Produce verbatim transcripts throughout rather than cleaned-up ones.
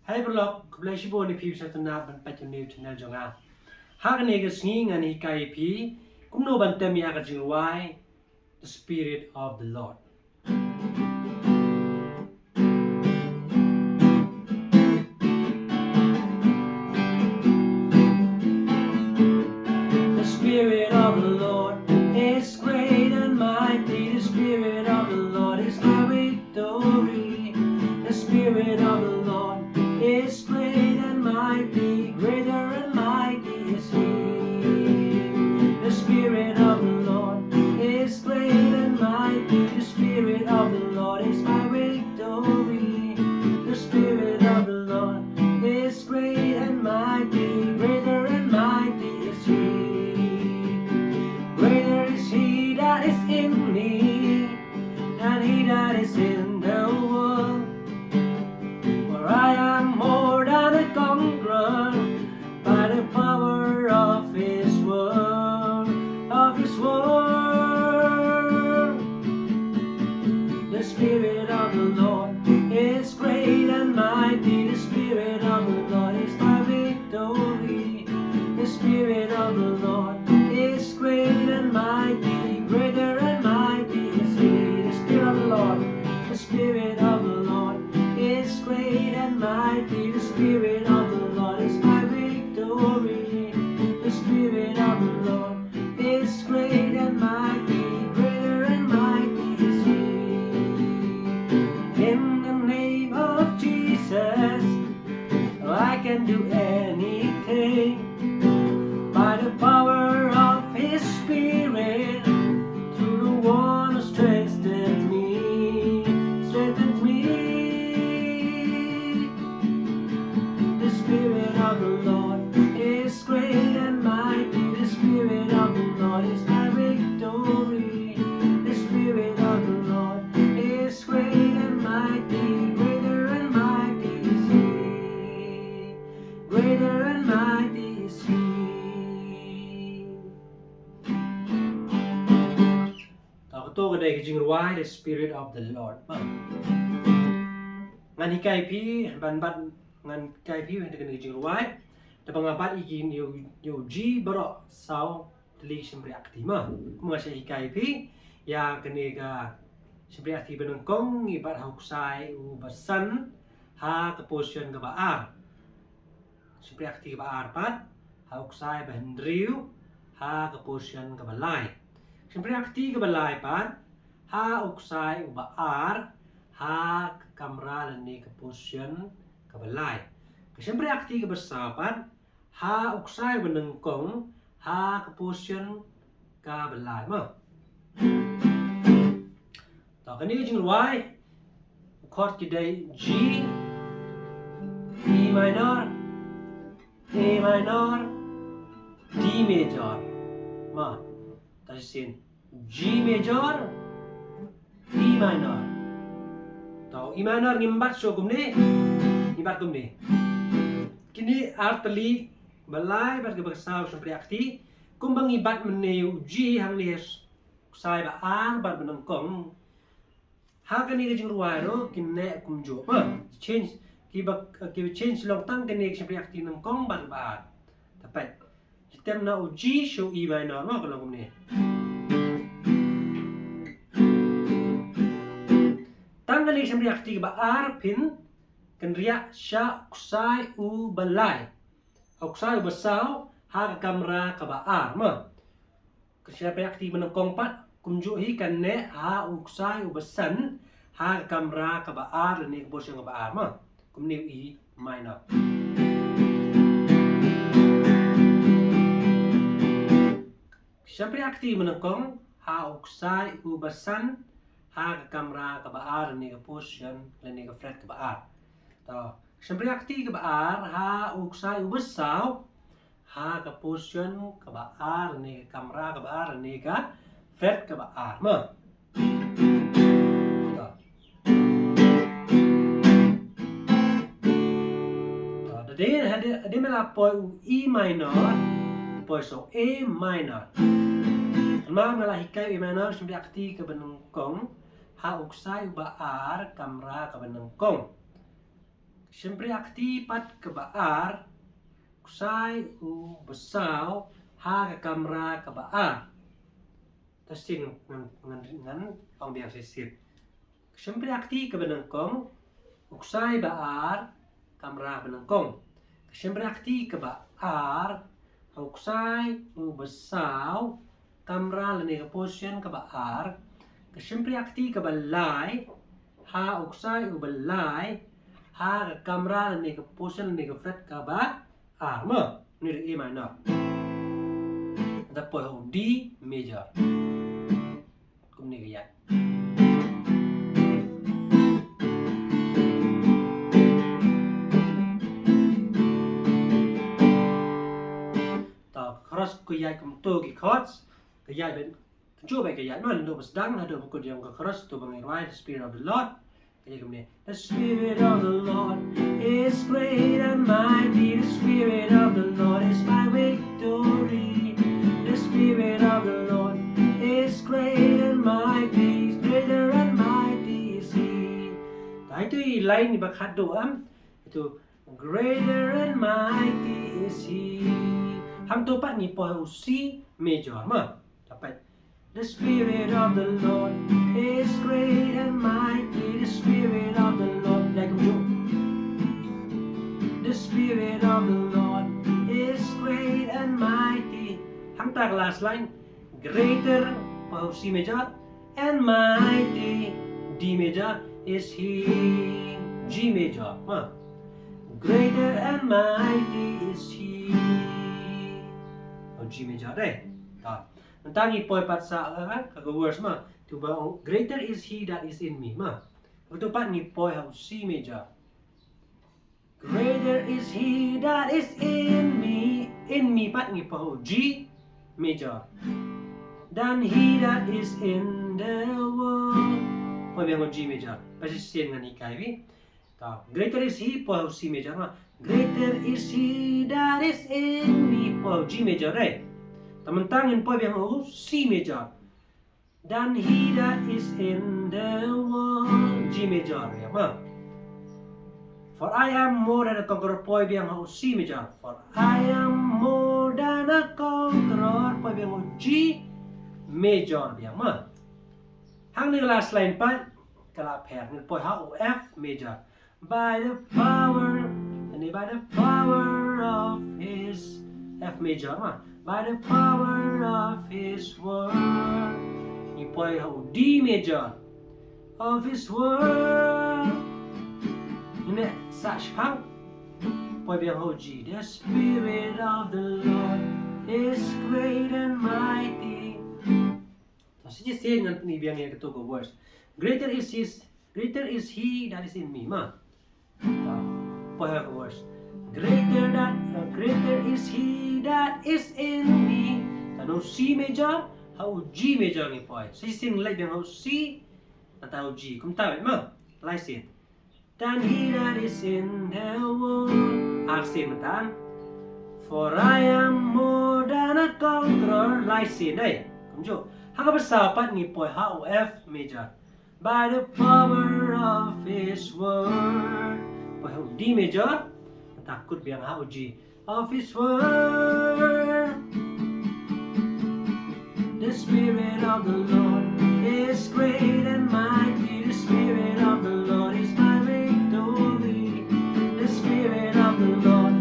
Hai paralok, khublei shibun ïa phi ba sngewtynnat ban peit ïa une u channel jong nga. Ha kane ka sngi ngan hikai ïa phi kumno ban tem ïa ka jingrwai The Spirit of the Lord. The Spirit of the Lord is great and mighty. The Spirit of the Lord is my victory. The Spirit of the Lord is great and mighty. Greater and mighty is He. The Spirit of the Lord is great and mighty. The Spirit of the Lord is my victory. The Spirit of the Lord is great and mighty. Greater and mighty is He. Greater is He that is in me than he that is in the world. For I am more than a conqueror by the power of His word, of His word. The Spirit of the Lord is great and mighty. The Spirit of the Lord is my victory. The Spirit of the Lord is great and mighty. Greater and mighty is He. The Spirit of the Lord, the Spirit of the Lord is great and mighty. The Spirit of the Lord is my victory. The Spirit of the Lord is great and mighty. Greater and mighty is He. In the name of Jesus, I can do anything by the power of His Spirit, through the one who strengthens me, strengthens me. The Spirit of the Lord is great and mighty. The Spirit of the Lord is my victory. The Spirit of the Lord is great and mighty. Greater and mighty is He. Greater and mighty is He. To, kato ka dei ka jingrwai The Spirit of the Lord. Ngan hikai phi, ban bat, ngan hikai phi, hynda kane ka jingrwai. Da ba nga bat ïa ki, ïa u, ïa u G baroh saw tylli shympriah kti ma. Kum nga shah hikai phi, ïa kane ka shympriah kti ba nyngkong, ngi bat ha u ksai u ba san, ha ka position ka ba ar. Shympriah kti ba ar pat, ha u ksai ba hynriew, ha ka position ka ba lai. Shympriah kti ka ba lai pat, ha u ksai u ba ar, ha ka kamra lane ka position ka ba lai. Ka shympriah kti ka ba saw pat, ha u ksai ba nyngkong, ha ka position ka ba lai ma. To, kane ka jingrwai, u chord ki dei G, E minor, A minor, D major. Ma, ta shisien. G major, E minor. To, E minor ngim bat shuh kumne, ngi bat kumne. Kine ar tylli, ba lai bad ka ba saw shympriah kti. Kumba ngi bat mynne u G hangne, ksai ba ar bad ba nyngkong. Ha kane ka jingrwai ruh, ki neh kumjuh. Ha, change, ki ba, ki ba change long tang kane ka shympriah kti nyngkong bad ba ar. Ta peit. Ki tem na u G sha u E minor, ma, ka long kumne. Tang kane ka shympriah kti ba ar phin kynriah sha u ksai u ba lai. U ksai u ba saw, ha ka kamra ka ba ar, ma. Ka shympriah kti ba nyngkong pat, kumjuh hi kan neh ha u ksai u ba san, ha ka kamra ka ba ar, lane ka position ka ba ar, ma. Kumne u E minor. Shympriah kti ba nyngkong, ha u ksai u ba san, ha ka kamra ka ba ar, lane ka position, lane ka fret ka ba ar. To, shympriah kti ka ba ar, ha u ksai u ba saw, ha ka position ka ba ar, lane ka kamra ka ba ar, lane ka fret ka ba ar. Ma. To. To, da dei, ha dei, ha dei me la poi u E minor, poi sha u A minor. Hynrei nga la hikai u A minor, shympriah kti ka ba nyngkong, ha u ksai u ba ar, kamra ka ba nyngkong. Shympriahkti pat kaba ar, u ksai u ba saw ha ka kamra kaba ar. Testing ngan, ngan, ngan ong biang shisien. Shympriahkti kaba nyngkong, u ksai ba ar, kamra ba nyngkong. Shympriahkti kaba ar, u ksai u ba saw, kamra lane ka position kaba ar. Shympriahkti kaba lai, ha u ksai u ba lai, ha ka kamra lane ka position lane ka fret kaba ar. Mo, ni da E minor. Da poi ha u D major. Kumne ka ïaid. Ta ka chorus ka ïaid kumto ki chords, ka ïaid ban, kumjuh bad ka ïaid man, naduh ba sdang haduh ba kut ïa ka chorus, to ba ngi rwai The Spirit of the Lord. Ka ïaid kumne. The Spirit of the Lord is great and mighty. The Spirit of the Lord is my victory. The Spirit of the Lord is great and mighty. Greater and mighty is He. Ta ito i line ni ba khatduh am. Ito, greater and mighty is He. Hangto pat ngi poi ha u C major ma. Dapat. The Spirit of the Lord is great and mighty. The Spirit of the Lord, like you. The Spirit of the Lord is great and mighty. Hangta ka last line. Greater, poi ha u C major, and mighty, D major, is He. G major, ma. Greater and mighty is He. Oh, G major, eh. Ta. Nangta ngi poi pat sa, eh, ka, ka verse ma. To ba, oh, greater is He that is in me, ma. Uto pat ngi poi ha u C major. Greater is He that is in me. In me pat ngi poi ha u G major. Than he that is in the world. Poi biang ha u G major. Ba shisien ngan hikai beit. Ta, greater is He, poi ha u C major ma. Greater is He that is in me, poi ha u G major, eh. Ta mynta ngin poi biang ha u C major. Than he that is in the world, G major, ïa ma. For I am more than a conqueror, poi biang ha u C major. For I am more than a conqueror, poi biang ha u G major biang ma. Hangne ka last line pat, ka la pher, ngin poi ha u F major. By the power, and by the power of His, F major ma. By the power of His word. Ngi poi ha u D major. Of His word. Ngi sa shipang. Poi biang ha u G. The Spirit of the Lord is great and mighty. Ta shisien ngan pyni biang ïa kato ka verse. Greater is His, greater is He that is in me, ma. Ta, poi ha ka verse. Greater that, uh, greater is He that is in me. Ta na u C major, ha u G major ngi poi. Shisien ngi leit biang ha u C, nangta ha u G. Kumta beit ma. Lai sien. Than he that is in the world. Ar sien mynta. For I am more than a conqueror. Lai sien, eh. Kumjuh. Ha kaba saw pat ngi poi ha u F major. By the power of His word. Poi ha u D major. Mynta kut biang ha u G. Of His word. The Spirit of the Lord is great and mighty. The Spirit of the Lord is my victory. The Spirit of the Lord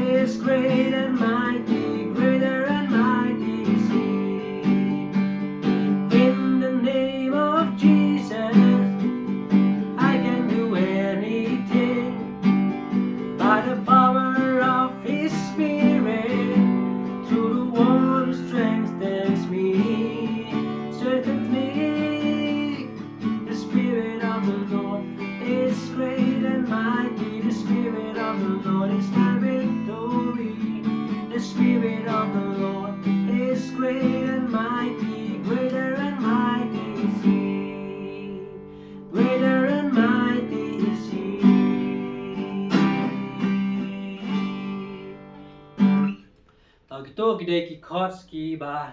is great and mighty. Greater and mighty is He. In the name of Jesus, I can do anything. By the power of His Spirit, through the one who strengthens me, strengthens me. The Spirit of the Lord is great and mighty. The Spirit of the Lord is my victory. The Spirit of the Lord is great and mighty. Greater and mighty is He. Greater and mighty is He. Ta kito ki dei ki chords kiba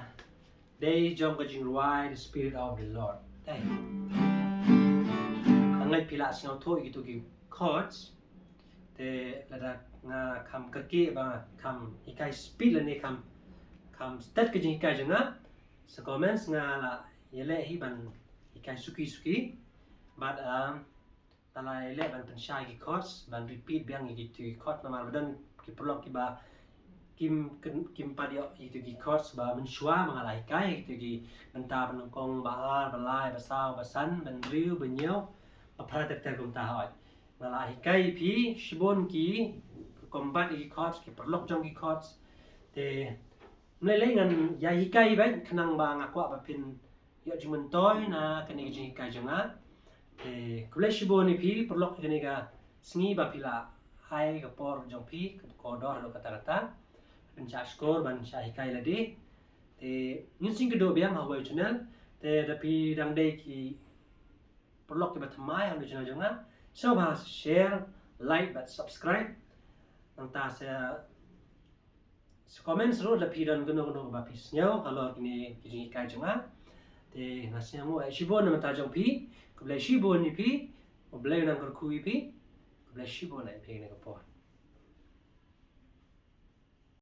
dei jong ka jingrwai The Spirit of the Lord. Dei. Nga ngeit phi la sngewthuh ïa kito ki chords. Te lada nga kham kyrkieh ba kham hikai speed lane kham kham stet ka jinghikai jong nga, sa comments nga la ïaleh hi ban hikai suki suki. Bad um, ta la ïaleh ban pynshai ki chords, ban repeat biang ïa ki tu ki chord namar ba don ki paralok kiba kim kim pat ïoh ïa ki tu ki chords ba mynshuwa ba nga la hikai ïa ki tu ki bynta ba nyngkong, ba ar, ba lai, ba saw, ba san, ba hynriew, ba hynñiew, ba phra ter ter kumta hoi. Nga la hikai ïa phi shibun ki combat ïa ki chords, ki paralok jong ki chords. Te mlei lei ngan ïa hikai bad khnang ba nga kwah ba phin ïoh jingmyntoi na kane ka jinghikai jong nga. Te khublei shibun ïa phi paralok kane ka sngi ba phi la ai ka por jong phi ka kordor haduh katta katta ban shah shkor ban shah hikai lade. Te ngin sngewkynduh biang ha u channel. Te da phi dang dei ki paralok kiba thymmai ha u channel jong nga, sngewbha share, like bad subscribe. Nangta sa sa comment ruh da phi don kano kano ba phi sngew halor kine ki jinghikai jong nga. Te nga sngew nguh shibun na bynta jong phi. Khublei shibun ïa phi. Khublei nang kyrkhu ïa phi. Khublei shibun ïa phi na ka por.